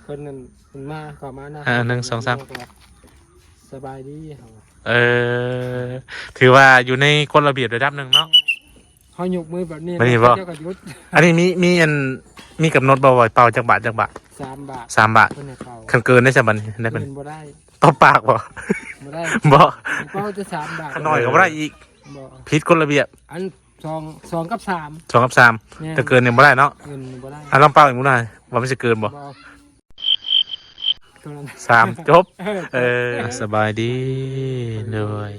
ເພິ່ນນັ້ນ ເພິ່ນມາ ເຂົ້າມານະ ອ່າ ໜຶ່ງ ສອງ ສາມ ສະບາຍດີ ເຮົາວ່າ ເອີ ຖືວ່າຢູ່ໃນກົດລະບຽບລະດັບໜຶ່ງເນາະ ເຮົາຍົກມືແບບນີ້ ແບບນີ້ບໍ່? ເຂົາເຈົ້າກໍຢຸດ ອັນນີ້ມີ ມີອັນ ມີກຳນົດບໍ່ວ່າເປົ່າຈັກບາດ ຈັກບາດ? ສາມບາດ ສາມບາດ ເພິ່ນໃຫ້ເປົ່າ ຄັນເກີນໄດ້ຊະບັດນີ້ ໄດ້ ເກີນບໍ່ໄດ້ ຕອບປາກບໍ່? ບໍ່ໄດ້ ບໍ່ ເປົ່າແຕ່ສາມບາດ ຂ້ານ້ອຍກໍບໍ່ໄດ້ອີກ ບໍ່ ຜິດກົດລະບຽບ ອັນ ສອງ ສອງກັບສາມ ສອງກັບສາມ ແມ່ນ ແຕ່ເກີນນີ້ບໍ່ໄດ້ເນາະ ເກີນນີ້ບໍ່ໄດ້ ອ່ະ ລອງເປົ່າອີກມື້ໜ້າ ວ່າມັນຊິເກີນບໍ່? ບໍ່ ຕົວນັ້ນ ສາມ ຈົບ ເອີ ເອີ ສະບາຍດີ ໂດຍ.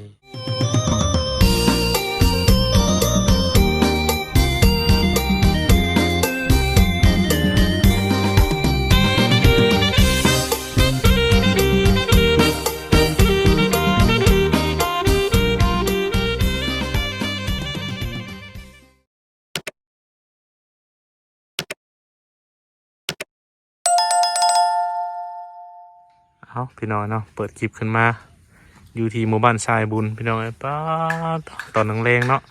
ເອົາ ພີ່ນ້ອງເນາະ ເປີດຄລິບຂຶ້ນມາ ຢູ່ທີ່ໝູ່ບ້ານຊາຍບຸນ ພີ່ນ້ອງເອີຍ ປາດ ຕອນແລງໆເນາະ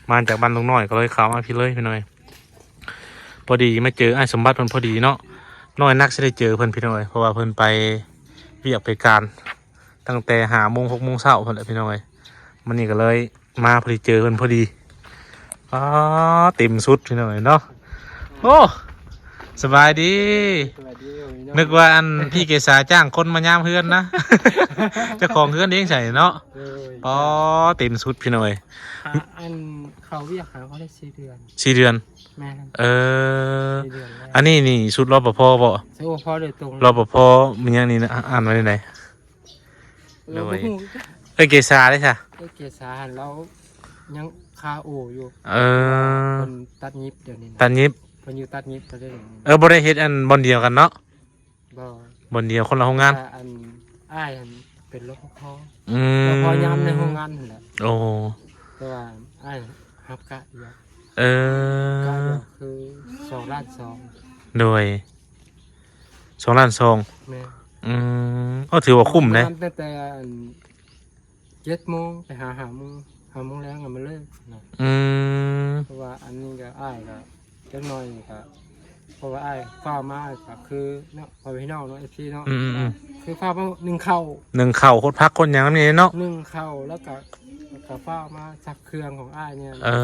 ມາຈາກບ້ານລຸງນ້ອຍ ກໍເລີຍເຂົ້າມາພີ້ເລີຍ ພີ່ນ້ອງເອີຍ ພໍດີມາເຈີອ້າຍສົມບັດເພິ່ນພໍດີເນາະ ນ້ອຍນັກຊິໄດ້ເຈີເພິ່ນ ພີ່ນ້ອງເອີຍ ເພາະວ່າເພິ່ນໄປວຽກໄປການ ຕັ້ງແຕ່ຫ້າໂມງ ຫົກໂມງເຊົ້າພຸ້ນແຫຼະ ພີ່ນ້ອງເອີຍ ມື້ນີ້ກໍເລີຍມາພໍດີເຈີເພິ່ນພໍດີ ອໍ ເຕັມຊຸດ ພີ່ນ້ອງເອີຍເນາະ ໂອ້ ສະບາຍດີ ສະບາຍດີ ນຶກວ່າອັນ ພີ່ເກສາຈ້າງຄົນມາຍາມເຮືອນນະ ເຈົ້າຂອງເຮືອນເອງໃສເນາະ ໂດຍ ອໍ ເຕັມຊຸດ ພີ່ນ້ອງເອີຍ ຫາ ອັນ ເຂົ້າວຽກຫາເຂົາໄດ້ສີ່ເດືອນ ສີ່ເດືອນ ແມ່ນ ເອີ ສີ່ເດືອນແລ້ວ ອັນນີ້ນີ້ຊຸດ ລປພ ບໍ່? ໃຊ່ ລປພ ໂດຍຕົງ ລປພ ມີຫຍັງນີ້ນະ ອ່ານວ່າແນວໃດ? ເອີ ໂດຍ ບໍ່ຮູ້ ເອີ ເກສາເດ້ຊະ ເອີ ເກສາຫັ້ນລາວຍັງຄາໂອຢູ່ ເອີ ເພິ່ນຕັດຫຍິບດຽວນີ້ນະ ຕັດຫຍິບ ເພິ່ນຢູ່ຕັດຫຍິບ ເພິ່ນໄດ້ ເອີ ບໍ່ໄດ້ເຮັດອັນບ່ອນດຽວກັນເນາະ ບໍ່ ບ່ອນດຽວຄົນລະໂຮງງານ ແຕ່ອັນອ້າຍຫັ້ນເປັນ ລປພ ອືມ ລປພ ຍາມໃນໂຮງງານຫັ້ນແຫຼະ ໂອ້ ແຕ່ວ່າອ້າຍຮັບກະຢູ່ ເອີ ກະດຽວຄືສອງລ້ານສອງ ໂດຍ ສອງລ້ານສອງ ແມ່ນ ອືມ ກໍຖືວ່າຄຸ້ມເດ້ ແຕ່ອັນ ເຈັດໂມງໄປຫາຫ້າໂມງ ຫ້າໂມງແລງກໍມາເລີກນະ ອືມ ເພາະວ່າອັນນີ້ກໍອ້າຍກໍຈັກໜ້ອຍນີ້ກໍ ເພາະວ່າອ້າຍຟ້າວມາກໍຄືເນາະ ພໍ່ແມ່ພີ່ນ້ອງເນາະ ເອັຟຊີເນາະ ອືມໆໆ ຄືຟ້າວມາໜຶ້ງເຂົ້າ ໜຶ້ງເຂົ້າ ໂຄດຜັກໂຄດຫຍັງນີ້ເນາະ ໜຶ້ງເຂົ້າ ແລ້ວກໍ ກໍຟ້າວມາຊັກເຄື່ອງຂອງອ້າຍນີ້ ເອີ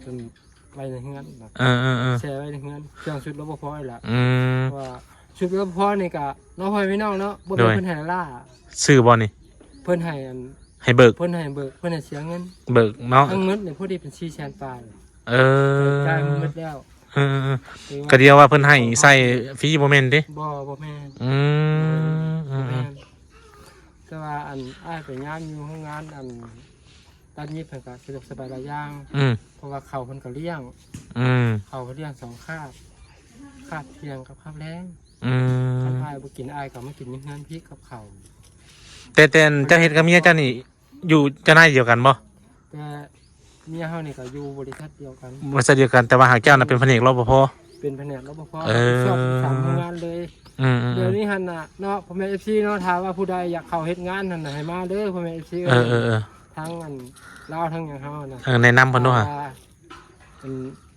ຈົນ ໄວ້ໃນເຮືອນນະ ເອີໆໆ ແຊ່ໄວ້ໃນເຮືອນ ເຄື່ອງຊຸດ ລປພ ນີ້ລະ ອືມ ເພາະວ່າຊຸດ ລປພ ນີ້ກະເນາະ ພໍ່ແມ່ພີ່ນ້ອງເນາະ ບໍ່ແມ່ນ ໂດຍ ເພິ່ນໃຫ້ລ້າ ຊື້ບໍ່ນີ້? ເພິ່ນໃຫ້ອັນ ໃຫ້ເບີກ ເພິ່ນໃຫ້ເບີກ ເພິ່ນໃຫ້ເສຍເງິນ ເບີກເນາະ ທັງໝົດນີ້ພໍດີເປັນສີ່ແສນປາຍ ເອີ ຈ່າຍໝົດແລ້ວ ເອີໆໆ ກໍດຽວວ່າເພິ່ນໃຫ້ໃຊ້ຟຣີບໍ່ແມ່ນຕິ? ບໍ່ ບໍ່ແມ່ນ ອືມ ບໍ່ແມ່ນ ອືມໆ ແຕ່ວ່າອັນອ້າຍໄປຍາມຢູ່ໂຮງງານອັນ ຕັດຫຍິບເພິ່ນກໍສະດວກສະບາຍຫຼາຍຢ່າງ ອືມ ເພາະວ່າເຂົ້າເພິ່ນກໍລ້ຽງ ອືມ ເຂົ້າກໍລ້ຽງສອງຄາບ ຄາບທ່ຽງກັບຄາບແລງ ອືມ ຄັນອ້າຍບໍ່ກິນ ອ້າຍກໍມາກິນຢູ່ເຮືອນພີ້ກັບເຂົ້າ ແຕ່ ແຕ່ເຈົ້າເຮັດກັບເມຍເຈົ້ານີ້ ຢູ່ເຈົ້ານາຍດຽວກັນບໍ່? ແຕ່ເມຍເຮົານີ້ກໍຢູ່ບໍລິສັດດຽວກັນ ບໍລິສັດດຽວກັນ ແຕ່ວ່າຫາກເຈົ້ານະເປັນພະແນກ ລປພ ເປັນພະແນກ ລປພ ເອີ ຮັບຜິດຊອບສາມໂຮງງານເລີຍ ອືມໆໆ ດຽວນີ້ຫັ້ນນະເນາະ ພໍ່ແມ່ເອັຟຊີເນາະ ຖ້າວ່າຜູ້ໃດຢາກເຂົ້າເຮັດງານຫັ້ນນະ ໃຫ້ມາເດີພໍ່ແມ່ເອັຟຊີ ເອີໆໆ ທັງອັນລາວທັງຫຍັງເຮົານະ ເອີ ແນະນຳເພິ່ນດູຫາ ອັນ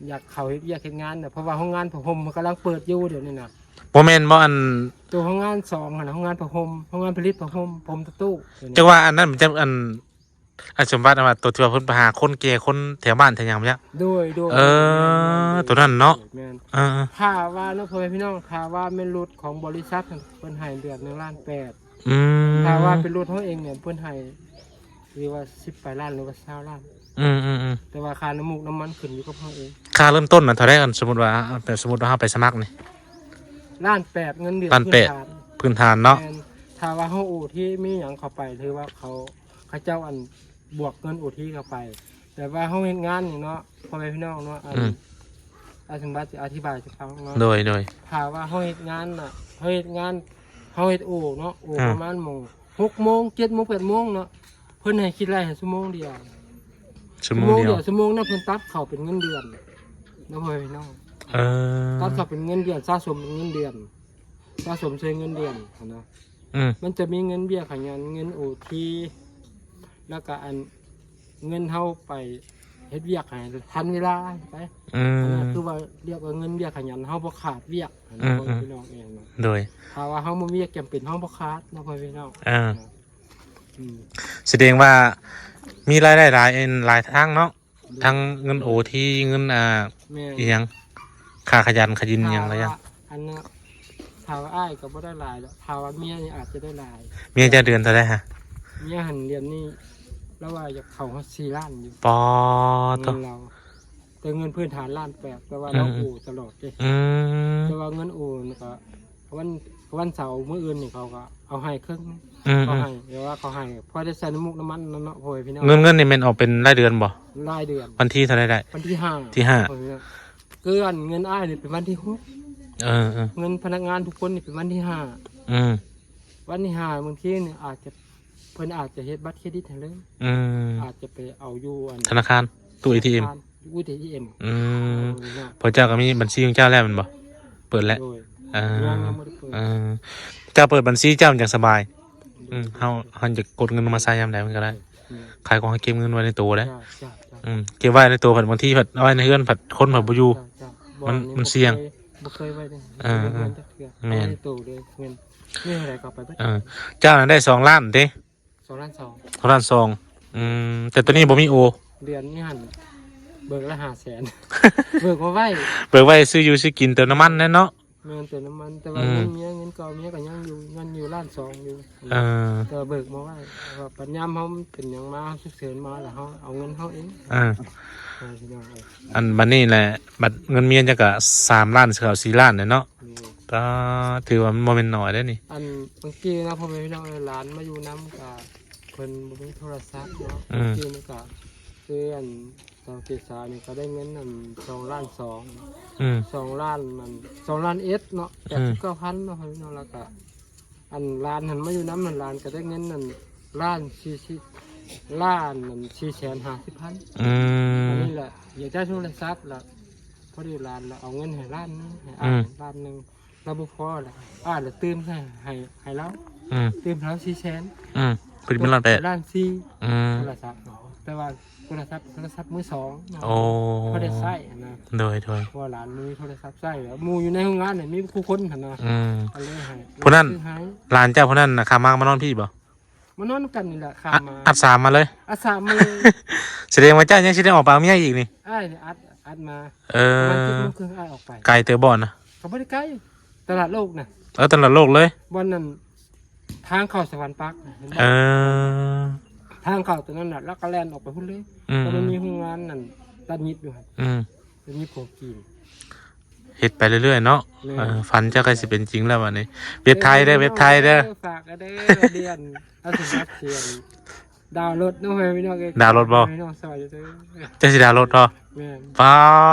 ຢາກເຂົ້າເຮັດວຽກເຮັດງານນະ ເພາະວ່າໂຮງງານຜ້າຫົ່ມມັນກຳລັງເປີດຢູ່ດຽວນີ້ນະ ບໍ່ແມ່ນບໍ່ ອັນ ໂຕໂຮງງານສອງຫັ້ນນະ ໂຮງງານຜ້າຫົ່ມ ໂຮງງານຜະລິດຜ້າຫົ່ມ ຜົມຕະຕູ້ ຈັກວ່າອັນນັ້ນມັນຈະ ອັນ ອັນສົມບັດວ່າ ໂຕທີ່ວ່າເພິ່ນໄປຫາຄົນແກ່ຄົນແຖວບ້ານແຖວຫຍັງບໍ່? ໂດຍ ໂດຍ ເອີ ໂຕນັ້ນເນາະ ແມ່ນ ເອີໆ ຖ້າວ່າເນາະ ພໍ່ແມ່ພີ່ນ້ອງ ຖ້າວ່າແມ່ນລົດຂອງບໍລິສັດຫັ້ນ ເພິ່ນໃຫ້ເດືອນໜຶ່ງລ້ານແປດ ອືມ ຖ້າວ່າເປັນລົດເຮົາເອງນີ້ ເພິ່ນໃຫ້ ຫຼືວ່າສິບປາຍລ້ານ ຫຼືວ່າຊາວລ້ານ ອືມໆໆ ແຕ່ວ່າຄ່ານ້ຳມູກນ້ຳມັນຂຶ້ນຢູ່ກັບເຮົາເອງ ຄ່າເລີ່ມຕົ້ນນະເທົ່າໃດ? ອັນສົມມຸດວ່າ ແບບສົມມຸດວ່າເຮົາໄປສະໝັກນີ້ ລ້ານແປດ ເງິນເດືອນ ລ້ານແປດ ພື້ນຖານ ພື້ນຖານເນາະ ແມ່ນ ຖ້າວ່າເຮົາໂອທີ ມີຫຍັງເຂົ້າໄປ ຖືວ່າເຂົາ ເຂົາເຈົ້າອັນບວກເງິນໂອທີເຂົ້າໄປ ແຕ່ວ່າເຮົາເຮັດງານນີ້ເນາະ ພໍ່ແມ່ພີ່ນ້ອງເນາະ ອັນ ອືມ ອາ ສົມບັດຊິອະທິບາຍໃຫ້ຟັງເນາະ ໂດຍ ໂດຍ ຖ້າວ່າເຮົາເຮັດງານນະ ເຮົາເຮັດງານ ເຮົາເຮັດໂອເນາະ ໂອ ອ່າ ປະມານໂມງ ຫົກໂມງ ເຈັດໂມງ ແປດໂມງເນາະ ເພິ່ນໃຫ້ຄິດໄລ່ໃຫ້ຊົ່ວໂມງດຽວ ຊົ່ວໂມງດຽວ ຊົ່ວໂມງນະ ເພິ່ນຕັດເຂົ້າເປັນເງິນເດືອນເນາະ ພໍ່ແມ່ພີ່ນ້ອງ ເອີ ຕັດເຂົ້າເປັນເງິນເດືອນ ສະສົມເປັນເງິນເດືອນ ສະສົມໃສ່ເງິນເດືອນຫັ້ນນະ ອືມ ມັນຈະມີເງິນເບ້ຍຂະຫຍັນ ເງິນໂອທີ ແລ້ວກະອັນ ເງິນເຮົາໄປ ຮັດວຽກໃຫ້ທັນເວລາໄປ. ອືມ ອັນນັ້ນຄືວ່າ ລຽກວ່າເງິນວຽກຂະຫຍັນ ເຮົາບໍ່ຂາດວຽກ ອືມໆ ພີ່ນ້ອງເອີຍເນາະ. ໂດຍ ຖ້າວ່າເຮົາບໍ່ມີວຽກຈຳເປັນ ເຮົາບໍ່ຂາດເນາະ ພໍ່ແມ່ພີ່ນ້ອງ. ອ່າ ອືມ ສະແດງວ່າມີລາຍໄດ້ຫຼາຍ ຫຼາຍທາງເນາະ. ໂດຍ ທັງເງິນໂອທີ ເງິນ ອ່າ ແມ່ນ ອີ່ຫຍັງ ຄ່າຂະຫຍັນຂະຍິນອີ່ຫຍັງຫຼາຍຢ່າງ. ອັນນະ ຖ້າວ່າອ້າຍກໍບໍ່ໄດ້ຫຼາຍດອກ ຖ້າວ່າເມຍນີ້ອາດຈະໄດ້ຫຼາຍ. ເມຍເຈົ້າເດືອນເທົ່າໃດຫະ? ເມຍຫັ້ນເດືອນນີ້ລາວວ່າຢາກເຂົ້າຮອດສີ່ລ້ານຢູ່. ປາໂທ້ ເງິນລາວ ແຕ່ເງິນພື້ນຖານລ້ານແປດ ແຕ່ວ່າ ອືມ ລາວໂອຕະຫຼອດເດ້. ອືມ ແຕ່ວ່າເງິນໂອນີ້ກໍ ວັນ ວັນເສົາມື້ອື່ນນີ້ເຂົາກໍເອົາໃຫ້ເຄິ່ງໜຶ່ງ. ອືມ ເຂົາໃຫ້ ແຕ່ວ່າເຂົາໃຫ້ພໍໄດ້ໃຊ້ນ້ຳມູກນ້ຳມັນນຳເນາະ ພໍ່ແມ່ພີ່ນ້ອງ. ເງິນ ເງິນນີ້ແມ່ນອອກເປັນລາຍເດືອນບໍ່? ລາຍເດືອນ. ວັນທີເທົ່າໃດໄດ້? ວັນທີຫ້າ ທີຫ້າ ເດືອນອ້າຍນີ້ເປັນວັນທີຫົກ. ເອີໆ ເງິນພະນັກງານທຸກຄົນນີ້ເປັນວັນທີຫ້າ. ອືມ ວັນທີຫ້າ ບາງທີນີ້ອາດຈະ ເພິ່ນອາດຈະເຮັດບັດເຄຣດິດໃຫ້ເລີຍ. ອືມ ອາດຈະໄປເອົາຢູ່ອັນ ທະນາຄານ ຕູ້ເອທີເອັມ ທະນາຄານ ຕູ້ເອທີເອັມ. ອືມ ເອີ ເນາະ ເພາະເຈົ້າກໍມີບັນຊີຂອງເຈົ້າແລ້ວແມ່ນບໍ່? ເປີດແລ້ວ. ໂດຍ ເອີ ຍັງ ຍັງບໍ່ໄດ້ເປີດ. ເອີ ເຈົ້າເປີດບັນຊີເຈົ້າມັນຈັ່ງສະບາຍ. ໂດຍ ອືມ ເຮົາ ເຮົາຈະກົດເງິນມາໃຊ້ຍາມໃດມັນກໍໄດ້. ອືມ ຂາຍຂອງໃຫ້ເກັບເງິນໄວ້ໃນໂຕເດ້. ເຈົ້າ ເຈົ້າ ເຈົ້າ. ອືມ ເກັບໄວ້ໃນໂຕ ບັດບາງທີພັດເອົາໄວ້ໃນເຮືອນ ພັດຄົນພັດບໍ່ຢູ່. ເຈົ້າ ເຈົ້າ. ມັນ ບໍ່ ມັນສ່ຽງ ບໍ່ເຄີຍ ບໍ່ເຄີຍໄວ້ໃນ ເອີ ເຮືອນຈັກເທື່ອ. ແມ່ນ ເອົາໄວ້ໃນໂຕເລີຍ ແມ່ນ. ມີເທົ່າໃດກໍເອົາໄປເບິດ. ເອີ ເຈົ້ານັ້ນໄດ້ສອງລ້ານເດ້. ສອງລ້ານສອງ. ສອງລ້ານສອງ. ອືມ ແຕ່ໂຕນີ້ບໍ່ມີໂອ. ເດືອນນີ້ຫັ້ນເບີກລະຫ້າແສນ ເບີກມາໄວ້ ເບີກໄວ້ຊື້ຢູ່ຊື້ກິນ ເຕີມນ້ຳມັນແດ່ເນາະ. ແມ່ນ ເຕີມນ້ຳມັນ ແຕ່ວ່າ ອືມ ເງິນເມຍ ເງິນເກົ່າເມຍກໍຍັງຢູ່ ຍັງຢູ່ລ້ານສອງຢູ່. ເອີ ແຕ່ວ່າເບີກມາໄວ້ ວ່າບັດຍາມເຮົາເປັນຫຍັງມາ ເຮົາສຸກເສີນມາ ແລ້ວເຮົາເອົາເງິນເຮົາເອງ. ເອີ ເອີ ພີ່ນ້ອງເອີຍ ອັນບັດນີ້ແຫຼະ ບັດເງິນເມຍເຈົ້າກໍສາມລ້ານ ເຂົ້າສີ່ລ້ານແຫຼະເນາະ. ແມ່ນ ກໍຖືວ່າມັນບໍ່ແມ່ນໜ້ອຍເດ້ນີ້. ອັນບາງທີນະ ພໍ່ແມ່ພີ່ນ້ອງເອີຍ ຫຼານມາຢູ່ນຳກໍເພິ່ນບໍ່ມີໂທລະສັບເນາະ. ອືມ ບາງທີມັນກໍຄືອັນສາວເກສານີ້ກໍໄດ້ເງິນອັນສອງລ້ານສອງ. ອືມ ສອງລ້ານອັນ ສອງລ້ານເອັດເນາະ ອືມ ແປດສິບເກົ້າພັນເນາະ ພໍ່ແມ່ພີ່ນ້ອງ. ແລ້ວກໍອັນຫຼານຫັ້ນມາຢູ່ນຳຫັ້ນ ຫຼານກໍໄດ້ເງິນອັນລ້ານສີ່ສິບ ລ້ານອັນສີ່ແສນຫ້າສິບພັນ. ອືມ ອັນນີ້ແຫຼະ ຢາກໄດ້ໂທລະສັບລະ ພໍດີຫຼານລະເອົາເງິນໃຫ້ລ້ານໜຶ່ງ ໃຫ້ອ້າຍ ອືມ ລ້ານໜຶ່ງ ລະບໍ່ພໍລະ ອ້າຍລະຕື່ມໃຫ້ ໃຫ້ ໃຫ້ລາວ. ອືມ ຕື່ມໃຫ້ລາວສີ່ແສນ. ອືມ ພໍດີເປັນລ້ານແປດ ລ້ານສີ່. ອືມ ໂທລະສັບເນາະ ແຕ່ວ່າໂທລະສັບ ໂທລະສັບມືສອງເນາະ. ໂອ້ ພໍໄດ້ໃຊ້ຫັ້ນນະ. ໂດຍໆ ເພາະວ່າຫຼານມີໂທລະສັບໃຊ້ ແລ້ວໝູ່ຢູ່ໃນໂຮງງານນີ້ມີຄູ່ຄົນຫັ້ນນະ. ອືມ ກໍເລີຍໃຫ້ ຜູ້ນັ້ນ ຊື້ໃຫ້ ຫຼານເຈົ້າຜູ້ນັ້ນນະ ຂ້າມມາ ມານອນພີ້ບໍ່? ມານອນນຳກັນນີ້ແຫຼະ ຂ້າມມາ ອັດສາມມາເລີຍ ອັດສາມມາເລີຍ. ສະແດງວ່າເຈົ້າຍັງຊິໄດ້ອອກໄປເອົາເມຍອີກນີ້? ອ້າຍນີ້ອັດ ອັດມາ. ເອີ ປະມານເຈັດໂມງເຄິ່ງອ້າຍອອກໄປ. ໄກເຕີບບໍ່ນະ? ກໍບໍ່ໄດ້ໄກ ຕະຫຼາດໂລກນະ. ເອີ ຕະຫຼາດໂລກເລີຍ ບ່ອນນັ້ນ ທາງເຂົ້າສະຫວັນປາກນະ ເຫັນບໍ່? ເອີ ທາງເຂົ້າຕົວນັ້ນນະ ແລ້ວກໍແລ່ນອອກໄປພຸ້ນເລີຍ. ອືມ ແລ້ວມັນມີໂຮງງານນັ້ນ ຕັດຫຍິບຢູ່ຫັ້ນ. ອືມ ເປັນຍິບຂອງຈີນ. ເຮັດໄປເລື້ອຍໆເນາະ. ແມ່ນ ເອີ ຝັນເຈົ້າໃກ້ຊິເປັນຈິງແລ້ວບັດນີ້. ເວັບໄທເດີ ເອີ ເວັບໄທເດີ ຝາກເດີ ເດືອນ ເອົາສຳລັບເສຍງດາວໂຫຼດເນາະ ພີ່ນ້ອງເອີຍ. ດາວໂຫຼດບໍ່? ພີ່ນ້ອງຊ່ອຍເດີ ເຈົ້າຊິດາວໂຫຼດບໍ່? ແມ່ນ ປ້າ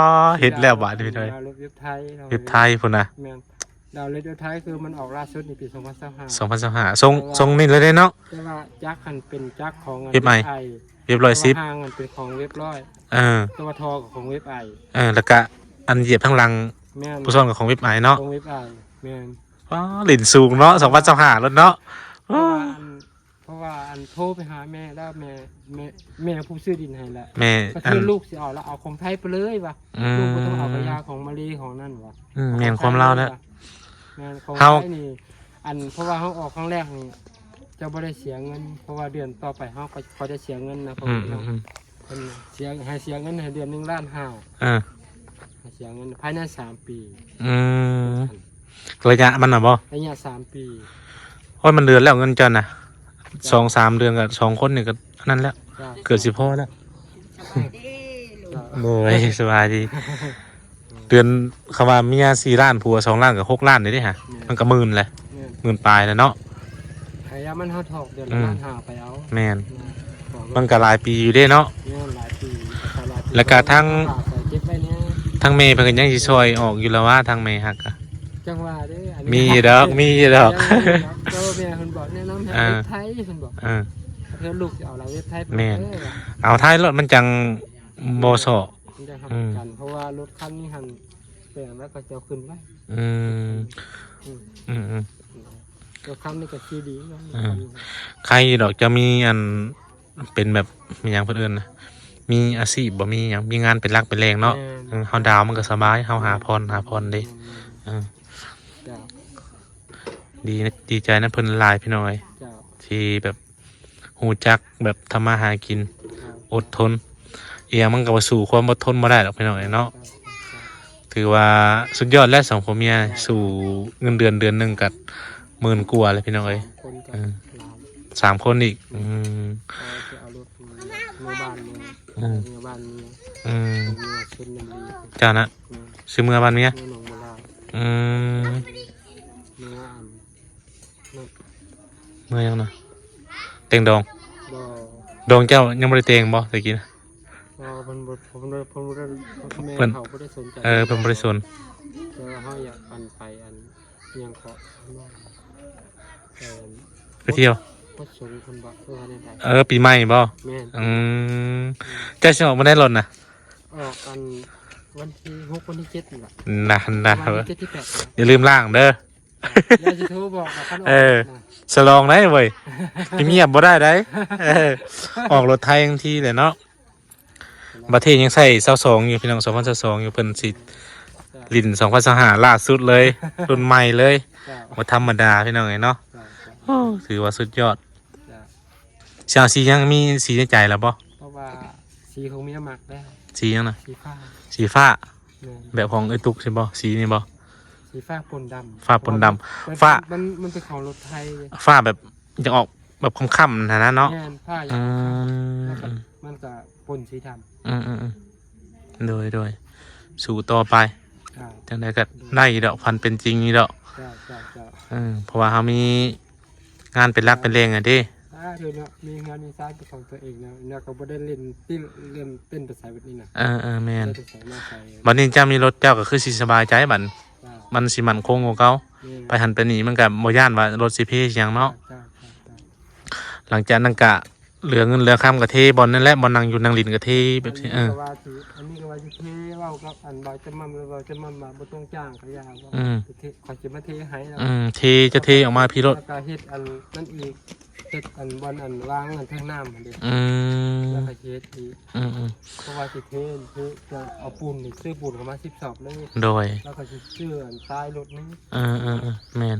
ເຮັດແລ້ວບາດນີ້ ພີ່ນ້ອງ ດາວໂຫຼດເວັບໄທເນາະ ເວັບໄທພຸ້ນນະ. ແມ່ນ ດາວໂຫຼດເວັບໄທ ຄືມັນອອກລ່າສຸດໃນປີສອງພັນຊາວຫ້າ ສອງພັນຊາວຫ້າ ສົ່ງ ແຕ່ວ່າ ສົ່ງນີ້ເລີຍເດ້ເນາະ. ແຕ່ວ່າຈັກຫັ້ນເປັນຈັກຂອງອັນ ເວັບໄອ ເວັບໄອ ເວັບຮ້ອຍສິບ ແຕ່ວ່າຫາງຫັ້ນເປັນຂອງເວັບຮ້ອຍ. ເອີ ແຕ່ວ່າທໍ່ກໍຂອງເວັບໄອ. ເອີ ແລ້ວກະອັນຢຽບທາງຫຼັງ ແມ່ນ ຜູ້ຊ້ອນກໍຂອງເວັບໄອເນາະ ຂອງເວັບໄອ. ແມ່ນ ວ້າ ຫຼິ້ນສູງເນາະ ສອງພັນຊາວຫ້າແລ້ວເນາະ. ເພາະວ່າອັນ ເພາະວ່າອັນໂທໄປຫາແມ່ແລ້ວ ແມ່ ແມ່ ແມ່ຜູ້ຊື້ດິນໃຫ້ແຫຼະ ແມ່ ກໍຄືອັນ ລູກຊິເອົາລະ ເອົາຂອງໄທໄປເລີຍວ່າ. ອືມ ລູກບໍ່ຕ້ອງເອົາກະຢາຂອງມາເລຂອງນັ້ນວ່າ. ອືມ ເອົາຂອງໄທ ແມ່ນຄວາມລາວແຫຼະ ແມ່ນຂອງ ເຮົາ ໄທນີ້ ອັນ ເພາະວ່າເຮົາອອກຄັ້ງແລກນີ້ ເຈົ້າບໍ່ໄດ້ເສຍເງິນ ເພາະວ່າເດືອນຕໍ່ໄປເຮົາກໍ ກໍຈະເສຍເງິນນະ. ອືມ ເພິ່ນ ອືມ ເພິ່ນເສຍ ໃຫ້ເສຍເງິນໃຫ້ເດືອນໜຶ່ງລ້ານຫ້າ. ເອີ ໃຫ້ເສຍເງິນພາຍໃນສາມປີ. ອືມ ໄລຍະມັນນະບໍ່? ໄລຍະສາມປີ. ໂອ້ຍ ມັນເດືອນແລ້ວເງິນເຈົ້ານະ ສອງສາມເດືອນກໍສອງຄົນນີ້ກໍອັນນັ້ນແລ້ວ. ເຈົ້າ ເກືອບຊິພໍແລ້ວ. ໂດຍ ສະບາຍດີ. ເດືອນ ຄຳວ່າເມຍສີ່ລ້ານ ຜົວສອງລ້ານ ກໍຫົກລ້ານນີ້ເດ້ຫະ. ແມ່ນ ມັນກໍໝື່ນແຫຼະ ແມ່ນ ໝື່ນປາຍແລ້ວເນາະ. ໃຫ້ຍາມັນເຮົາຖອກເດືອນ ອືມ ລ້ານຫ້າໄປເອົາ. ແມ່ນ ແມ່ນ ມັນກໍຫຼາຍປີຢູ່ເດ້ເນາະ. ແມ່ນ ຫຼາຍປີ ຫຼາຍປີ. ແລ້ວກໍທັງ ເກັບໄວ້ແດ່ ທັງແມ່ເພິ່ນກໍຍັງຊິຊ່ອຍອອກຢູ່ລະວ່າ ທັງແມ່ຮັກກະ ຈັ່ງວ່າເດ້ ອັນນີ້ ມີຢູ່ດອກ ມີຢູ່ດອກ. ເອີ ແມ່ເພິ່ນບອກແນະນຳໃຫ້ ອ່າ ເວັບໄທ ເພິ່ນບອກ. ເອີ ເພື່ອລູກຊິເອົາລາວເວັບໄທໄປ. ແມ່ນ ເອີ ເອົາໄທໂລດ ມັນຈັ່ງບໍ່ສໍ້ ມັນຈັ່ງຮັບປະກັນ. ອືມ ເພາະວ່າລົດຄັນນີ້ຫັ້ນ ແປງແລ້ວກໍຈະເອົາຂຶ້ນໄວ້. ອືມ ອືມ ອືມໆ ລົດຄັນນີ້ກໍຂີ່ດີເນາະ. ອືມ ໄຄຢູ່ດອກ ຈະມີອັນ ເປັນແບບ ມີຫຍັງເພິ່ນເອີ້ນນະ ມີອາຊີບບໍ່ມີຫຍັງ ມີງານເປັນຫຼັກເປັນແຫຼ່ງເນາະ. ແມ່ນ ເອີ ເຮົາດາວມັນກໍສະບາຍ ເຮົາຫາຜ່ອນ ຫາຜ່ອນເດ້. ແມ່ນ ເອີ ເຈົ້າ ດີ ດີໃຈນຳເພິ່ນຫຼາຍ ພີ່ນ້ອງເອີຍ ເຈົ້າ ທີ່ແບບ ຮູ້ຈັກແບບທຳມາຫາກິນ ເຈົ້າ ອົດທົນ ອີ່ຫຍັງມັນກໍບໍ່ສູ້ຄວາມອົດທົນບໍ່ໄດ້ດອກ ພີ່ນ້ອງເອີຍເນາະ. ເຈົ້າ ເຈົ້າ ເຈົ້າ ຖືວ່າສຸດຍອດແລ້ວ ສອງຜົວເມຍ ເຈົ້າ ສູ້ເງິນເດືອນເດືອນໜຶ່ງກໍໝື່ນກວ່າແລ້ວ ພີ່ນ້ອງເອີຍ. ສາມຄົນກໍ ເອີ ລ້ານ ສາມຄົນອີກ. ອືມ ເອີ ຊິເອົາລົດເມືອບ້ານເມືອ ອືມ ເມືອບ້ານເມືອ ອືມ ເມືອຊົນນະບູລີ ເຈົ້ານະ. ອືມ ຊິເມືອບ້ານເມຍ ເມືອໜອງບົວລາຍ. ອືມ ເມືອອັນ ເມືອຫຍັງນະ? ແຕ່ງດອງ. ບໍ່ ດອງເຈົ້າຍັງບໍ່ໄດ້ແຕ່ງບໍ່ແຕ່ກີ້ນະ? ບໍ່ ເພິ່ນບໍ່ ເພິ່ນບໍ່ ເພິ່ນບໍ່ໄດ້ ເພິ່ນ ແມ່ເຂົາບໍ່ໄດ້ສົນໃຈ. ເອີ ເພິ່ນບໍ່ໄດ້ສົນ. ແຕ່ວ່າເຮົາຢາກອັນໄປອັນ ອີ່ຫຍັງເກາະ ເອີ ໄປທ່ຽວ ວັດສົງເພິ່ນບໍ່ ເອີ ວ່າແນວໃດ? ເອີ ປີໃໝ່ບໍ່? ແມ່ນ. ອືມ ເຈົ້າຊິອອກມື້ໃດລົດນະ? ອອກອັນວັນທີຫົກ ວັນທີເຈັດນີ້ແຫຼະ. ນະ ນະ ວັນທີເຈັດ ທີແປດ ຢ່າລືມລ້າງເດີ. ດຽວຊິໂທບອກວ່າຄັນອອກ ເອີ ນະ ສະຫຼອງໄດ້ເວີຍ ຊິງຽບບໍ່ໄດ້ໃດ. ເອີ ອອກລົດໄທທັງທີແຫຼະເນາະ. ບັດເທດຍັງໃສ່ຊາວສອງຢູ່ ພີ່ນ້ອງ ສອງພັນຊາວສອງຢູ່ ເພິ່ນຊິຫຼິ້ນສອງພັນຊາວຫ້າ ລ່າສຸດເລີຍ ລຸ້ນໃໝ່ເລີຍ. ເຈົ້າ ບໍ່ທຳມະດາ ພີ່ນ້ອງເອີຍເນາະ. ເຈົ້າ ເຈົ້າ ໂອ້ ຖືວ່າສຸດຍອດ. ເຈົ້າ ຊິເອົາສີຫຍັງ ມີສີໃນໃຈແລ້ວບໍ່? ເພາະວ່າສີຂອງເມຍມັກແລ້ວ. ສີຫຍັງນະ? ສີຟ້າ. ສີຟ້າ. ແມ່ນ. ແບບຂອງເອື້ອຍຕຸກຊີ້ບໍ່? ສີນີ້ບໍ່? ສີຟ້າປົນດຳ. ຟ້າປົນດຳ. ເພາະວ່າມັນ ຟ້າ ມັນ ມັນເປັນຂອງລົດໄທ. ຟ້າແບບ ຢາກອອກແບບຄ່ຳໆຫັ້ນນະເນາະ. ແມ່ນ ຟ້າຢາກອອກຄ່ຳ. ອືມ ມັນກໍປົນສີດຳ. ອືມໆໆ ໂດຍໆ ສູ້ຕໍ່ໄປ. ເຈົ້າ ຈັ່ງໃດກໍ ໂດຍ ໄດ້ຢູ່ດອກ ຝັນເປັນຈິງຢູ່ດອກ. ເຈົ້າໆໆ ເອີ ເພາະວ່າເຮົາມີ ງານເປັນຫຼັກເປັນແຫຼ່ງອະເດ້. ສາທຸເນາະ ມີເຮືອນມີຊານເປັນຂອງຕົວເອງເນາະ ແລ້ວກໍບໍ່ໄດ້ຫຼິ້ນຕິເລ່ນເຕັ້ນໄປໃສແບບນີ້ນະ. ເອີໆ ແມ່ນ. ໄດ້ໄປໃສມາໃສ. ບັດນີ້ເຈົ້າມີລົດເຈົ້າກໍຄືຊິສະບາຍໃຈບັດ. ເຈົ້າ ມັນຊິໝັ້ນຄົງກວ່າເກົ່າ. ແມ່ນ. ໄປຫັ້ນໄປນີ້ມັນກໍບໍ່ຢ້ານວ່າລົດຊິເພຊິຫຍັງເນາະ. ເຈົ້າໆໆ ຫຼັງຈາກນັ້ນກໍເຫຼືອເງິນເຫຼືອຄຳກໍເທບ່ອນນັ້ນແຫຼະ ບ່ອນນັ່ງຢູ່ນັ່ງຫຼິ້ນກໍເທແບບນີ້. ເອີ ອັນນີ້ກໍວ່າຊິ ອັນນີ້ກໍວ່າຊິເທ ເວົ້າກັບອັນບ່າວຈຳໝ່ຳ ແລ້ວບ່າວຈຳໝ່ຳວ່າບໍ່ຕ້ອງຈ້າງກໍຢ່າ. ອືມ ເທ ຂ້ອຍຊິມາເທໃຫ້. ອືມ ເທ ຈະເທອອກມາພີ້ໂລດ ແລ້ວກໍເຮັດອັນນັ້ນອີກ ເຮັດອັນບ່ອນອັນວາງອັນແທງນ້ຳຫັ້ນເດ້. ອືມ ແລ້ວກໍເຮັດອີກ. ອືມໆ ເພາະວ່າຊິເທ ເທ ຈະເອົາປູນນີ້ ຊື້ປູນເຂົ້າມາສິບສອບເລີຍ. ໂດຍ ແລ້ວກໍຊິຊື້ອັນທ້າຍລົດນີ້. ເອີໆໆ ແມ່ນ.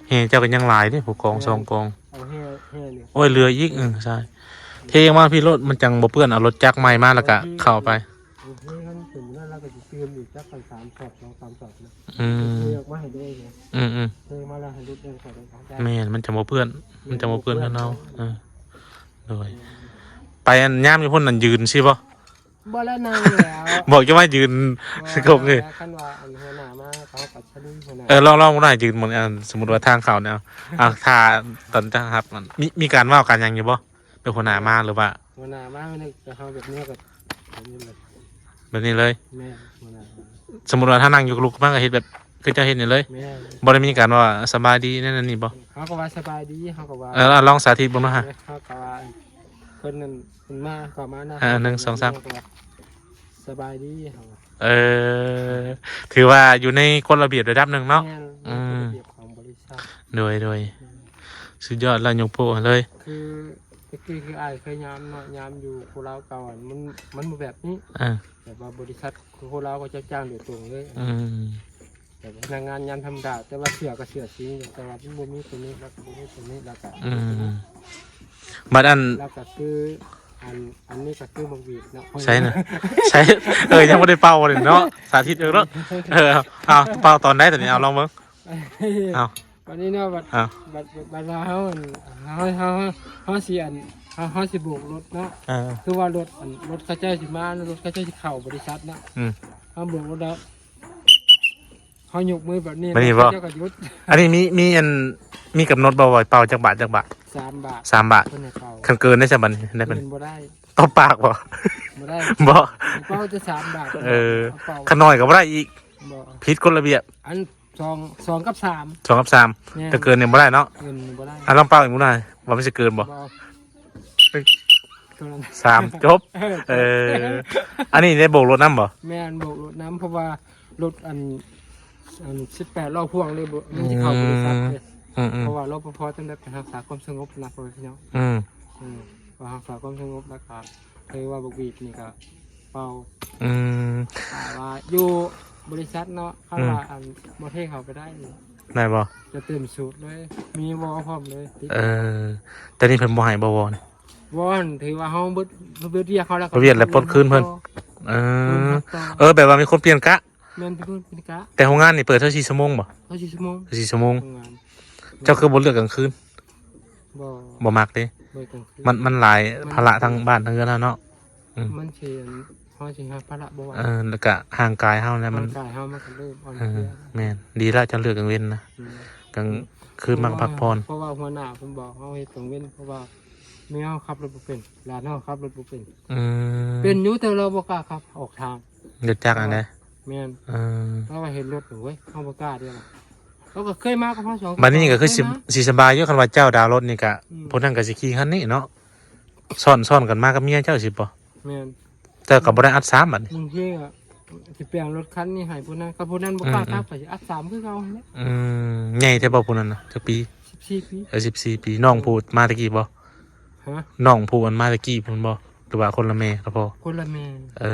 ແຮ່ເຈົ້າກໍຍັງຫຼາຍເດ້ ຜູ້ກອງ ແມ່ນ ສອງກອງ. ເອົາແຮ່ ແຮ່ນີ້ ໂອ້ຍ ເຫຼືອອີກ. ເອີ ໃຊ່ ເທອອກມາພີ້ໂລດ ມັນຈັ່ງບໍ່ເປື້ອນ. ເອົາລົດຈັກໃໝ່ມາ ແລ້ວກໍເຂົ້າໄປ. ເອີ ເທ ຄັນເປັນນັ້ນ ແລ້ວກໍຊິຕື່ມອີກຈັກສອງສາມສອບ ສອງສາມສອບນະ. ອືມ ເທອອກມາໃຫ້ເດ້. ອືມໆ ເທມາແລ້ວໃຫ້ລົດເດີນເຂົ້າໄປ. ແມ່ນ ມັນຈະບໍ່ເປື້ອນ ມັນຈະບໍ່ເປື້ອນກັນເຮົາ. ເອີ ໂດຍ ໄປອັນຍາມຢູ່ພຸ້ນນັ້ນຢືນຊິບໍ່? ບໍ່ແລ້ວ ນັ່ງແລ້ວ. ບອກຈະມາຢືນ ບໍ່ ກົບນີ້ ຄັນວ່າອັນຫົວໜ້າມາ ເຂົາກໍສະດຸ້ງຫົວໜ້າ. ເອີ ລອງ ລອງບໍ່ໄດ້ຢືນໝົດ. ອັນ ສົມມຸດວ່າທາງເຂົ້ານີ້ ເອົາ ຖ້າຕອນຈະຮັບ ມັນມີ ມີການເວົ້າການຫຍັງຢູ່ບໍ່? ແບບຫົວໜ້າມາ ຫຼືວ່າ ຫົວໜ້າມາ ມັນກໍເຮົາແບບນີ້ກໍແບບນີ້ເລີຍ ແບບນີ້ເລີຍ. ແມ່ນ ຫົວໜ້າ ສົມມຸດວ່າຖ້ານັ່ງຢູ່ລຸກມາກໍເຮັດແບບຄືເຈົ້າເຮັດນີ້ເລີຍ. ແມ່ນ ບໍ່ໄດ້ມີການວ່າສະບາຍດີນັ້ນນີ້ບໍ່? ເຮົາກໍວ່າສະບາຍດີ ເຮົາກໍວ່າ. ເອີ ລອງສາທິດເບິ່ງເນາະ. ເຮົາກໍວ່າ ເພິ່ນນັ້ນ ເພິ່ນມາ ເຂົາມານະ. ເອີ ໜຶ່ງ ສອງ ສາມ ສະບາຍດີ ເຮົາວ່າ. ເອີ ຖືວ່າຢູ່ໃນກົດລະບຽບລະດັບໜຶ່ງເນາະ. ແມ່ນ ອືມ ກົດລະບຽບຂອງບໍລິສັດ. ໂດຍໆ ອືມ ສຸດຍອດລະ ຍົກໂປ້ເລີຍ. ຄື ແຕ່ກີ້ຄືອ້າຍເຄີຍຍາມເນາະ ຍາມຢູ່ໂຄລາວເກົ່າ ມັນ ມັນບໍ່ແບບນີ້. ເອີ ແບບວ່າບໍລິສັດໂຄລາວເຂົາເຈົ້າຈ້າງໂດຍຕົງເລີຍ. ອືມ ແບບພະນັກງານຍາມທຳມະດາ ແຕ່ວ່າເສື້ອກໍເສື້ອສີ ແຕ່ວ່າມັນບໍ່ມີຕົວນີ້ ແລ້ວກໍບໍ່ມີຕົວນີ້ ແລ້ວກໍ ອືມ ບັດອັນ ແລ້ວກໍຄື ອັນ ອັນນີ້ກໍຄືບັກຫວີດເນາະ. ໃສ່ນະ ໃສ່. ເອີ ຍັງບໍ່ໄດ້ເປົ່າເລີຍເນາະ ສາທິດເບິ່ງເນາະ. ເອີ ເອົາ ເປົ່າຕອນໃດຕອນນີ້ ເອົາລອງເບິ່ງ. ເອົາ ບັດນີ້ເນາະ ບັດ ເອົາ ບັດ ບັດ ບັດວ່າເຮົາ ເຮົາ ເຮົາ ເຮົາຊິອັນ ເຮົາ ເຮົາຊິໂບກລົດເນາະ. ເອີ ຄືວ່າລົດ ອັນ ລົດເຂົາເຈົ້າຊິມາ ລົດເຂົາເຈົ້າຊິເຂົ້າບໍລິສັດເນາະ. ອືມ ເຮົາໂບກລົດແລ້ວ ເຮົາຍົກມືແບບນີ້ ແບບນີ້ບໍ່? ເຂົາເຈົ້າກໍຢຸດ. ອັນນີ້ມີ ມີອັນ ມີກຳນົດບໍ່ວ່າເປົ່າຈັກບາດ ຈັກບາດ? ສາມບາດ ສາມບາດ. ເພິ່ນໃຫ້ເປົ່າ ຄັນເກີນໄດ້ຊະບັດນີ້ ໄດ້ ເກີນບໍ່ໄດ້. ຕ້ອງປາກບໍ່? ບໍ່ໄດ້ ບໍ່ ເປົ່າແຕ່ສາມບາດ. ເອີ ເອົາເປົ່າ ຄັນໜ້ອຍກໍບໍ່ໄດ້ອີກ. ບໍ່ ຜິດກົດລະບຽບ. ອັນ ສອງ ສອງກັບສາມ ສອງກັບສາມ. ແມ່ນ ແຕ່ເກີນນີ້ບໍ່ໄດ້ເນາະ. ເກີນບໍ່ໄດ້. ອ່ະ ລອງເປົ່າອີກມື້ໜ້າ ວ່າມັນຊິເກີນບໍ່? ບໍ່ ເທົ່ານັ້ນ ສາມ ຈົບ. ເອີ ເອີ ອັນນີ້ໄດ້ໂບກລົດນຳບໍ່? ແມ່ນ ໂບກລົດນຳ ເພາະວ່າລົດອັນ ອັນສິບແປດລໍ້ພ່ວງເດ້ ມັນຊິເຂົ້າບໍລິສັດເດ້. ອືມ ອືມໆ ເພາະວ່າ ລປພ ຕ້ອງໄດ້ໄປຮັກສາຄວາມສະຫງົບນະ ພໍ່ແມ່ພີ່ນ້ອງ. ອືມ ເອີ ໄປຮັກສາຄວາມສະຫງົບ ແລ້ວກໍ ຄືວ່າບັກຫວີດນີ້ກໍເປົ່າ. ອືມ ຖ້າວ່າຢູ່ບໍລິສັດເນາະ ຄັນ ອືມ ວ່າອັນບໍ່ເທເຂົ້າໄປໄດ້ນີ້ ໄດ້ບໍ່? ຈະເຕັມສູດເລີຍ ມີວໍພ້ອມເລີຍ ຕິດ. ເອີ ແຕ່ນີ້ເພິ່ນບໍ່ໃຫ້ບໍ່ ວໍນີ້? ວໍ ຖືວ່າເຮົາເບິດ ເບິດວຽກເຮົາແລ້ວ ເບິດວຽກແລ້ວປົດຄືນເພິ່ນ. ເອີ ເອີ ແບບວ່າມີຄົນປ່ຽນກະ. ແມ່ນ ເປັນຄົນປ່ຽນກະ. ແຕ່ໂຮງງານນີ້ເປີດເທົ່າສີ່ຊົ່ວໂມງບໍ່? ເທົ່າສີ່ຊົ່ວໂມງ ສີ່ຊົ່ວໂມງ. ໂຮງງານ ເຈົ້າຄືບໍ່ເລືອກກາງຄືນ? ບໍ່ ບໍ່ມັກເດ້. ບໍ່ກາງຄືນ ມັນ ມັນຫຼາຍ ມັນ ພາລະທາງບ້ານທາງເຮືອນເຮົາເນາະ. ອືມ ມັນຊິ ເຮົາຊິຮັບພາລະບໍ່ໄຫວ. ເອີ ແລ້ວກະຮ່າງກາຍເຮົາແຫຼະ ມັນ ຮ່າງກາຍເຮົາມັນກໍເລີ່ມອ່ອນເພຍ. ເອີ ແມ່ນ ດີແລ້ວເຈົ້າເລືອກກາງເວັນນະ. ອືມ ກາງຄືນມາກໍພັກຜ່ອນ. ເພາະວ່າຫົວໜ້າເພິ່ນບອກເຮົາເຮັດກາງເວັນ ເພາະວ່າແມ່ເຮົາຂັບລົດບໍ່ເປັນ ຫຼານເຮົາຂັບລົດບໍ່ເປັນ. ອືມ ເປັນຢູ່ ແຕ່ລາວບໍ່ກ້າຂັບອອກທາງ. ລົດຈັກຫັ້ນເດ້? ແມ່ນ. ເອີ ລາວວ່າເຫັນລົດ ໂອ້ຍ ເຮົາບໍ່ກ້າເດ້. ລາວກໍເຄີຍມາກັບເຮົາສອງ ບາດນີ້ກໍຄືຊິ ສາມຄົນນະ ຊິສະບາຍຢູ່ ຄັນວ່າເຈົ້າດາວລົດນີ້ກະ ອືມ ຜູ້ນັ້ນກໍຊິຂີ່ຄັນນີ້ເນາະ. ຊ້ອນ ຊ້ອນກັນມາກັບເມຍເຈົ້າຊິບໍ່? ແມ່ນ. ເຈົ້າກໍບໍ່ໄດ້ອັດສາມບາດນີ້. ບາງທີກໍຊິແປງລົດຄັນນີ້ໃຫ້ຜູ້ນັ້ນ ຄັນຜູ້ນັ້ນບໍ່ກ້າ ອືມ ຂັບ ກໍຊິອັດສາມຄືເກົ່າຫັ້ນແຫຼະ. ອືມ ໃຫຍ່ແທ້ບໍ່ຜູ້ນັ້ນນະ? ຈັກປີ? ສິບສີ່ປີ. ເອີ ສິບສີ່ປີ. ນ້ອງຜູ້ມາແຕ່ກີ້ບໍ່? ຮະ? ນ້ອງຜູ້ອັນມາແຕ່ກີ້ພຸ້ນບໍ່ ຫຼືວ່າຄົນລະແມ່ລະພໍ່? ຄົນລະແມ່. ເອີ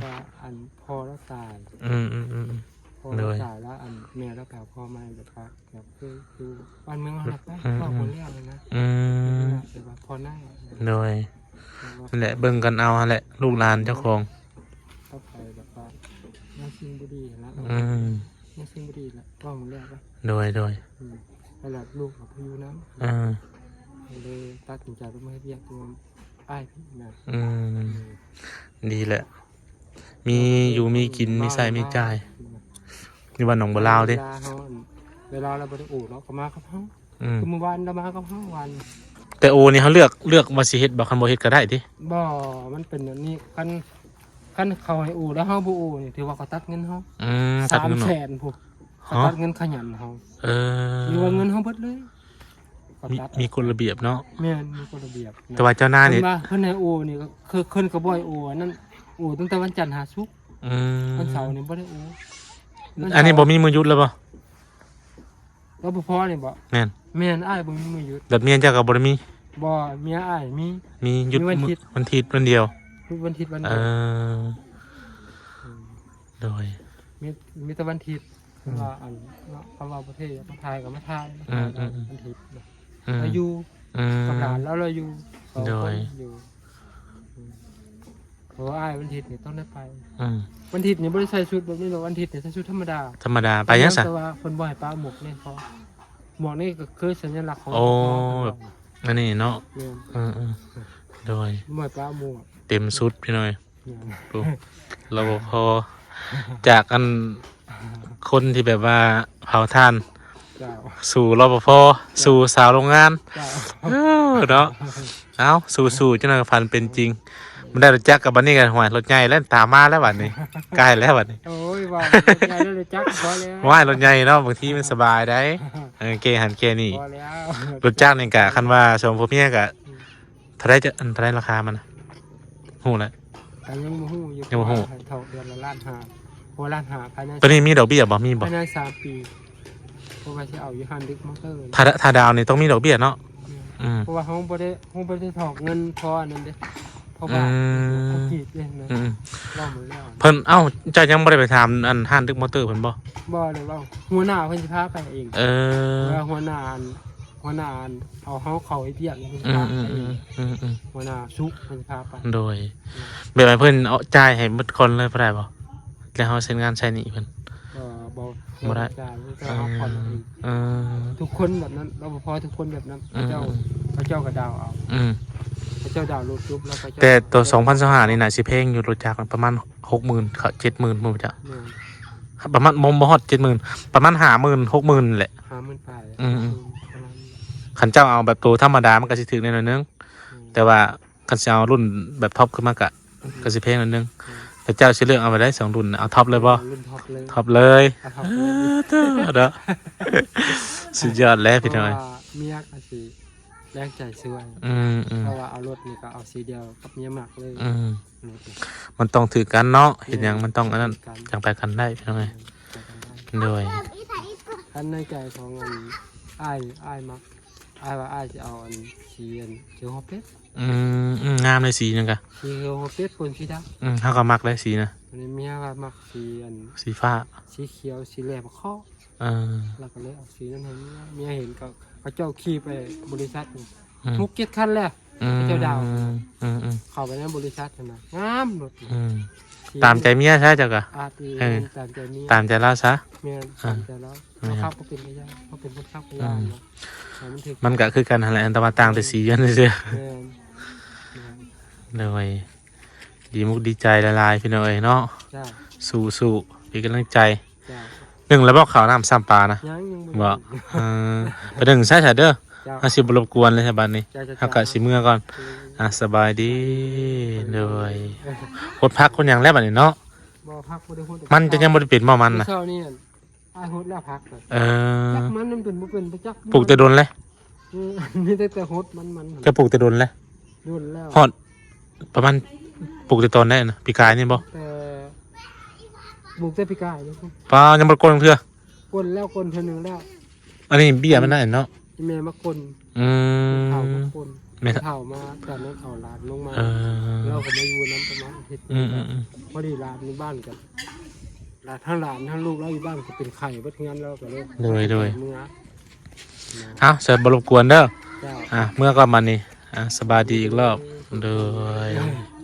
ແຕ່ວ່າອັນພໍ່ລາວຕາຍ. ອືມໆໆ ພໍ່ລາວ ໂດຍ ຕາຍແລ້ວ ອັນແມ່ລາວໄປຫາພໍ່ໃໝ່ ແບບວ່າ ແບບຄື ຄືບ້ານເມືອງເຮົານະ ອືມໆ ເວົ້າບໍ່ແລ້ວເລີຍນະ. ອືມ ແບບວ່າພໍ່ນາຍ. ໂດຍ ແບບວ່າ ນັ້ນແຫຼະ ເບິ່ງກັນເອົາຫັ້ນແຫຼະ ລູກຫຼານເຈົ້າຂອງ. ຕໍ່ໄປແບບວ່າ ແນວສິ່ງບໍ່ດີຫັ້ນລະ. ອືມ ແນວສິ່ງບໍ່ດີລະ ເວົ້າໝົດແລ້ວລະ. ໂດຍໆ ອືມ ແລ້ວລູກກໍບໍ່ຢູ່ນຳ. ເອີ ກໍເລີຍຕັດສິນໃຈລົງມາເຮັດວຽກຢູ່ອ້າຍພີ້ນະ. ອືມ ອືມ ດີແຫຼະ ມີຢູ່ມີກິນ ມີໃຊ້ມີຈ່າຍ. ຢູ່ບ້ານໜອງບົວລາວເດ້. ເວລາເຮົາ ເວລາລາວບໍ່ໄດ້ໂອ ລາວກໍມາກັບເຮົາ. ອືມ ຄືມື້ວານລາວມາກັບເຮົາວານ. ແຕ່ໂອນີ້ເຮົາເລືອກ ເລືອກວ່າຊິເຮັດບໍ່? ຄັນບໍ່ເຮັດກໍໄດ້ຕິ? ບໍ່ ມັນເປັນແບບນີ້ ຄັນ ຄັນເຂົາໃຫ້ໂອແລ້ວເຮົາບໍ່ໂອນີ້ ຖືວ່າເຂົາຕັດເງິນເຮົາ. ອືມ ຕັດເງິນເນາະ ສາມແສນພຸ້ນ. ຮະ? ເຂົາຕັດເງິນຂະຫຍັນເຮົາ. ເອີ ຫຼືວ່າເງິນເຮົາເບິດເລີຍ. ເຂົາ ມີ ຕັດ ມີກົດລະບຽບເນາະ. ແມ່ນ ມີກົດລະບຽບນະ. ແຕ່ວ່າເຈົ້ານາຍນີ້ ເພິ່ນວ່າເພິ່ນໃຫ້ໂອນີ້ ກໍຄືເພິ່ນກໍບໍ່ໃຫ້ໂອ ອັນນັ້ນ ໂອຕັ້ງແຕ່ວັນຈັນຫາສຸກ. ອືມ ວັນເສົານີ້ບໍ່ໄດ້ໂອ. ອັນນີ້ບໍ່ມີມື້ຢຸດແລ້ວບໍ່? ລະບໍ່ພໍນີ້ບໍ່? ແມ່ນ ແມ່ນ ອ້າຍບໍ່ມີມື້ຢຸດ. ແບບເມຍເຈົ້າກໍບໍ່ໄດ້ມີ? ບໍ່ ເມຍອ້າຍມີ ມີຢຸດ ມີວັນທິດ ວັນທິດວັນດຽວ. ຢຸດວັນທິດວັນດຽວ. ເອີ ອືມ ໂດຍ ມີ ມີແຕ່ວັນທິດ. ອືມ ວ່າອັນເນາະ ເຂົາວ່າປະເທດມາຖ່າຍກໍມາຖ່າຍ ອືມ ມາຖ່າຍ ອືມ ວັນທິດນະ. ອືມ ລາວຢູ່ ອືມ ກັບຫຼານລາວ ລາວຢູ່ສອງ ໂດຍ ຄົນຢູ່. ອືມ ເພາະວ່າອ້າຍວັນທິດນີ້ຕ້ອງໄດ້ໄປ. ອືມ ວັນທິດນີ້ບໍ່ໄດ້ໃສ່ຊຸດແບບນີ້ດອກ ວັນທິດນີ້ໃສ່ຊຸດທຳມະດາ. ທຳມະດາ ໄປຫຍັງຊະ? ແຕ່ວ່າເພິ່ນບໍ່ໃຫ້ປະໝວກແນ່ນຄໍ. ໝວກນີ້ກໍຄືສັນຍະລັກຂອງ ໂອ້ ແບບອັນນີ້ເນາະ. ແມ່ນ ເອີໆ ໂດຍ ບໍ່ໃຫ້ປະໝວກ ເຕັມຊຸດພີ່ນ້ອງ. ແມ່ນ ໂອ້ ລະບົບພໍ ຈາກອັນ ຄົນທີ່ແບບວ່າເຜົາຖ່ານ ເຈົ້າ ສູ່ ລະບົບພໍ ເຈົ້າ ສູ່ສາວໂຮງງານ. ເຈົ້າ ເອີ ເນາະ. ເອົ້າ ສູ້ໆ ຈັກໜ້ອຍຝັນເປັນຈິງ. ມັນໄດ້ລົດຈັກກັບບັດນີ້ກໍ ຫ້ວຍ ລົດໃຫຍ່ແລ້ວ ຕາມມາແລ້ວບັດນີ້ ໃກ້ແລ້ວບັດນີ້. ໂອ້ຍ ວ່າລົດໃຫຍ່ແລ້ວ ລົດຈັກພໍແລ້ວ. ວ້າຍ ລົດໃຫຍ່ເນາະ ບາງທີມັນສະບາຍໄດ໋. ເອີ ແກ່ຫັ້ນແກ່ນີ້ ພໍແລ້ວ. ລົດຈັກນີ້ກະ ຄັນວ່າສອງຜົວເມຍກະ ອືມ ເທົ່າໃດຈະ ອັນ ເທົ່າໃດລາຄາມັນນະ ຮູ້ແລ້ວ? ກໍຍັງບໍ່ຮູ້ຢູ່ ຍັງບໍ່ຮູ້. ເພາະວ່າໃຫ້ເທົ່າເດືອນລະລ້ານຫ້າ ໂອ ລ້ານຫ້າ ພາຍໃນ ຕອນນີ້ມີດອກເບ້ຍບໍ່? ມີບໍ່? ພາຍໃນສາມປີ ເພາະວ່າຊິເອົາຢູ່ຮ້ານດິກມອເຕີ. ຖ້າ ຖ້າດາວນີ້ຕ້ອງມີດອກເບ້ຍເນາະ. ອືມ ອືມ ເພາະວ່າເຮົາບໍ່ໄດ້ ເຮົາບໍ່ໄດ້ຖອກເງິນພໍອັນນັ້ນເດ້ ເພາະວ່າ ອືມ ເຂົາກຣີດເດ້ນະ. ອືມ ເວົ້າໝົດແລ້ວ. ເພິ່ນ ເອົ້າ ເຈົ້າຍັງບໍ່ໄດ້ໄປຖາມອັນຮ້ານດິກມອເຕີເພິ່ນບໍ່? ບໍ່ໄດ້ເວົ້າ ຫົວໜ້າເພິ່ນຊິພາໄປເອງ. ເອີ ວ່າຫົວໜ້າອັນ ຫົວໜ້າອັນເອົາເຮົາເຂົ້າເຮັດວຽກນີ້ ອືມ ເພິ່ນພາໄປເອງ. ອືມ ອືມ ອືມ ອືມ ຫົວໜ້າສຸກເພິ່ນພາໄປ. ໂດຍ ອືມ ແບບໃຫ້ເພິ່ນເອົາ ຈ່າຍໃຫ້ໝົດກ່ອນເລີຍບໍ່ໄດ້ບໍ່? ແລ້ວເຮົາເຊັນງານໃຊ້ໜີ້ເພິ່ນ. ເອີ ບໍ່ ບໍ່ໄດ້ ບໍ່ໄດ້ຈ່າຍ ມີແຕ່ເຮົາຜ່ອນເອງ. ເອີ ເອີ ທຸກຄົນແບບນັ້ນ ລະບົບພໍ ທຸກຄົນແບບນັ້ນ. ອືມ ເຂົາເຈົ້າ ອືມ ເຂົາເຈົ້າກໍດາວເອົາ. ອືມ ເຂົາເຈົ້າດາວລົດຈົບແລ້ວ ເຂົາເຈົ້າ ແຕ່ໂຕສອງພັນຊາວຫ້ານີ້ໜ້າຊິແພງຢູ່ ລົດຈັກປະມານຫົກໝື່ນ ເຈັດໝື່ນພຸ້ນເຈົ້າ. ແມ່ນ ປະມານ ບໍ່ ບໍ່ຮອດເຈັດໝື່ນ ປະມານຫ້າໝື່ນ ຫົກໝື່ນແຫຼະ. ຫ້າໝື່ນປາຍ. ອືມ ອືມ ປະມານນີ້. ຄັນເຈົ້າເອົາແບບໂຕທຳມະດາ ມັນກໍຊິຖືກແດ່ໜ້ອຍໜຶ່ງ. ອືມ ແຕ່ວ່າຄັນຊິເອົາລຸ້ນແບບທັອບຂຶ້ນມາ ກະ ອືມ ກໍຊິແພງໜ້ອຍໜຶ່ງ. ອືມ ແຕ່ເຈົ້າຊິເລືອກເອົາແບບໃດ ສອງລຸ້ນ ເອົາທັອບເລີຍບໍ່? ລຸ້ນທັອບເລີຍ. ທັອບເລີຍ. ເອົາທັອບເລີຍ. ເອີ ເຈົ້າ ເນາະ ສຸດຍອດແລ້ວພີ່ນ້ອງ. ເພາະວ່າເມຍກໍຊິ ແຮງໃຈຊ່ວຍ. ອືມໆ ເພາະວ່າເອົາລົດນີ້ກໍເອົາສີດຽວກັບເມຍມັກເລີຍ. ອືມ ລົດນີ້ ມັນຕ້ອງຖືກກັນເນາະ. ແມ່ນ ເຮັດຫຍັງມັນຕ້ອງອັນນັ້ນ ຖືກກັນ ຈັ່ງໄປກັນໄດ້ພີ່ນ້ອງເອີຍ. ແມ່ນ ໄປກັນໄດ້. ໂດຍ ຄັນໃນໃຈຂອງອັນ ອ້າຍ ອ້າຍມັກ ອ້າຍວ່າອ້າຍຊິເອົາອັນສີອັນຂຽວຫົວເປັດ. ອືມ ອືມ ງາມເລີຍ ສີຫຍັງກະ ສີຂຽວຫົວເປັດ ປົນສີດຳ. ອືມ ເຮົາກໍມັກໄດ໋ສີນະ. ອັນນີ້ເມຍວ່າມັກສີອັນ ສີຟ້າ ສີຂຽວ ສີແຫຼມເຄາະ. ເອີ ແລ້ວກໍເລີຍເອົາສີນັ້ນໃຫ້ເມຍ. ເມຍເຫັນກໍ ເຂົາເຈົ້າຂີ່ໄປບໍລິສັດນີ້ ອືມ ຫົກເຈັດຄັນແລ້ວ ອືມ ເຂົາເຈົ້າດາວ. ອືມໆ ເຂົ້າໄປໃນບໍລິສັດຫັ້ນນະ ງາມລົດ. ອືມ ສີ ຕາມໃຈເມຍຊະເຈົ້າກະ. ອາ ຕີ ເອີ ຕາມໃຈເມຍ ຕາມໃຈລາວຊະ. ແມ່ນ ອ່າ ຕາມໃຈລາວ. ແມ່ນ ເຮົາຂັບບໍ່ເປັນກະຢ່າ ເຮົາເປັນຄົນຂັບກະຢ່າ ອືມ ເນາະ ໃຫ້ມັນຖືກ. ມັນກະຄືກັນຫັ້ນແຫຼະ ແຕ່ວ່າຕ່າງແຕ່ສີຫັ້ນຊື່. ແມ່ນ ແມ່ນ ໂດຍ ດີມຸກດີໃຈຫຼາຍໆ ພີ່ນ້ອງເອີຍເນາະ. ເຈົ້າ ສູ້ໆ ເປັນກຳລັງໃຈ. ເຈົ້າ ໜຶ້ງແລ້ວບໍ່ ເຂົ້ານ້ຳຊ້ຳປານະ? ຍັງ ຍັງບໍ່ ບໍ່ ໄດ້ ເອີ ໄປໜຶ້ງຊະເດີ. ເຈົ້າ ເຮົາຊິບໍ່ລົບກວນເລີຍຊະບັດນີ້. ເຈົ້າ ເຈົ້າ ເຮົາກະຊິເມືອກ່ອນ. ເອີ ອ່າ ສະບາຍດີ. ສະບາຍດີ ໂດຍ ຫົດຜັກຫົດຫຍັງແລ້ວບັດນີ້ເນາະ. ບໍ່ ຜັກບໍ່ໄດ້ຫົດ ມັນຈະຍັງບໍ່ໄດ້ເປັນບໍ່ ມັນນະ? ເຊົ້ານີ້ ອ້າຍຫົດແລ້ວຜັກນະ. ເອີ ຈັກມັນ ມັນເປັນບໍ່ເປັນ ບໍ່ຈັກ ປູກແຕ່ດົນແລ້ວ. ອືມ ມີແຕ່ ແຕ່ຫົດມັນ ມັນ ເຈົ້າປູກແຕ່ດົນແລ້ວ? ດົນແລ້ວ. ຮອດປະມານ ປູກແຕ່ຕອນໃດນະ? ປີກາຍນີ້ບໍ່? ແຕ່ ປູກແຕ່ປີກາຍນີ້. ປ້າ ຍັງບໍ່ໄດ້ກົນເທື່ອ? ກົນແລ້ວ ກົນເທື່ອໜຶ່ງແລ້ວ. ອັນນີ້ເບ້ຍມັນນັ້ນເນາະ? ອີ່ແມ່ມາກົນ. ອືມ ເຖົ້າມາກົນ. ແມ່ເຖົ້າມາ ຕອນນັ້ນເອົາຫຼານລົງມາ. ເອີ ລາວກໍມາຢູ່ນຳປະມານອາທິດໜຶ່ງ. ອືມໆໆ ພໍດີຫຼານຢູ່ບ້ານກັນ ຫຼານ ທັງຫຼານທັງລູກລາວຢູ່ບ້ານກໍເປັນໄຂ້ເບິດເຮືອນ ລາວກໍເລີຍ ໂດຍໆ ເມືອ. ເອົ້າ ສະ ບໍ່ລົບກວນເດີ. ເຈົ້າ ອ່າ ເມືອກ່ອນບັດນີ້. ອ່າ ສະບາຍດີອີກລອບ. ໂດຍ ໂດຍ.